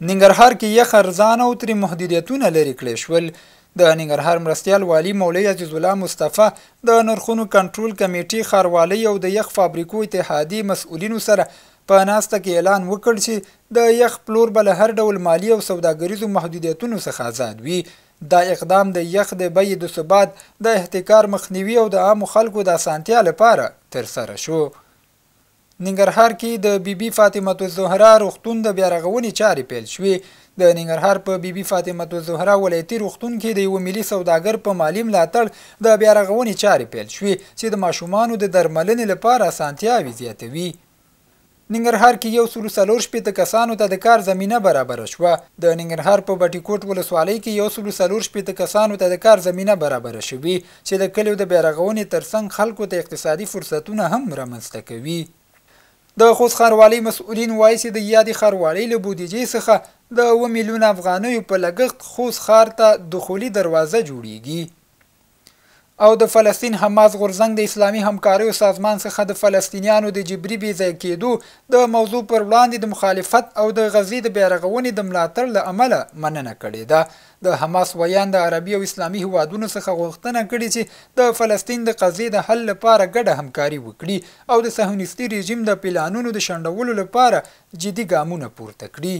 ننګرهار کې یخ ارزانه او ترې محدودیتونه لرې کړی شول. د ننګرهار مرستیال والي مولوي عزیزالله مصطفی د نرخونو کنټرول کمېټې، ښاروالۍ او د یخ فابریکو اتحادیې مسؤلینو سره په ناسته کې اعلان وکړ چې د یخ پلور به له هر ډول مالي او سوداګریزو محدودیتونو څخه ازاد وي. دا اقدام د یخ د بیې د ثبات، د احتکار مخنیوي او د عامو خلکو د اسانتیا لپاره ترسره شو. ننګرهار کې د بي بي فاطمه الزهرا روغتون د بیارغونې چارې پیل شوې. د ننګرهار په بي بي فاطمه الزهرا ولایتي روغتون کې د یوه ملي سوداګر په مالي ملاتړ د بیارغونې چارې پیل شوې چې د ماشومانو د درملنې لپاره اسانتیاوې زیاتوي. ننګرهار کې 164 کسانو ته د کار زمینه برابره شوه. د ننګرهار په بټي کوټ ولسوالۍ کې 164 کسانو ته د کار زمینه برابره شوې چې د کلیو د بیارغونې ترڅنګ خلکو ته اقتصادي فرصتونه هم رامنځته کوي. د خوست ښاروالۍ مسؤلین وایي چې د یادې ښاروالۍ له بودیجې څخه د 7 میلیونه افغانیو په لګښت خوست ښار ته دخولي دروازه جوړیږي. او د فلسطین حماس غورځنګ د اسلامي همکاریو سازمان څخه د فلسطینیانو د جبري بې ځایه کېدو د موضوع پر وړاندې د مخالفت او د غزې د بیارغونې د ملاتړ له امله مننه کړې ده. د حماس ویاند د عربي او اسلامي هیوادونو څخه غوښتنه کړې چې د فلسطین د قضیې د حل لپاره ګډه همکاري وکړي او د صهیونیستي رژیم د پلانونو د شنډولو لپاره جدي ګامونه پورته کړي.